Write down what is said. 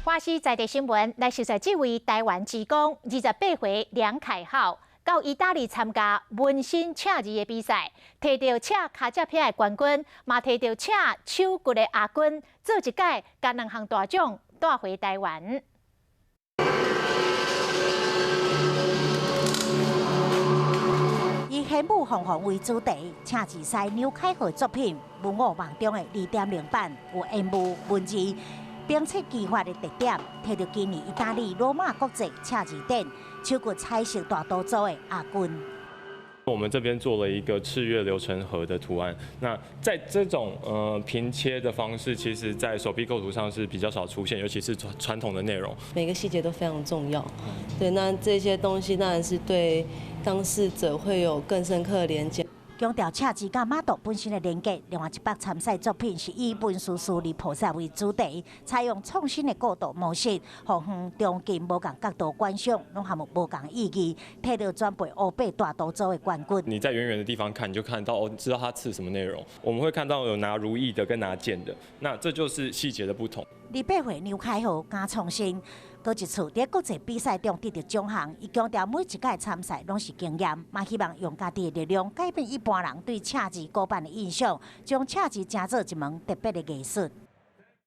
華視在地新聞來熟悉這位台灣之光，28歲梁凱浩，到意大利參加紋身刺字的比賽，提著刺跤脊片的冠軍，嘛提著刺手骨的亞軍，做一屆共兩項大獎帶回台灣。以玄武鳳凰為主題，刺字師梁凱浩作品《無我夢中的2.0版》，有煙霧文字。並且技法的特點，提著今年意大利羅馬國際刺字展手骨彩色大刀組的亞軍。我們這邊做了一個赤月流成河的圖案。那在這種平切的方式，其實在手臂構圖上是比較少出現，尤其是傳統的內容。每個細節都非常重要。對，那這些東西當然是對當事者會有更深刻的連接。強調刺字佮媽祖本身的連結，另外一百參賽作品是以文殊師利菩薩為主題，採用創新的構圖模式，予遠中近無仝角度觀賞，攏含有無仝意義，提著全部烏白大圖組的冠軍。你在遠遠的地方看，你就看到哦，知道他刺什麼內容。我們會看到有拿如意的跟拿劍的，那這就是細節的不同。28歲梁凱浩敢創新，閣一次佇國際比賽中得著獎項。伊強調每一屆參賽攏是經驗，嘛希望用家己的力量改變一般人對刺字古板的印象，將刺字成做一門特別的藝術。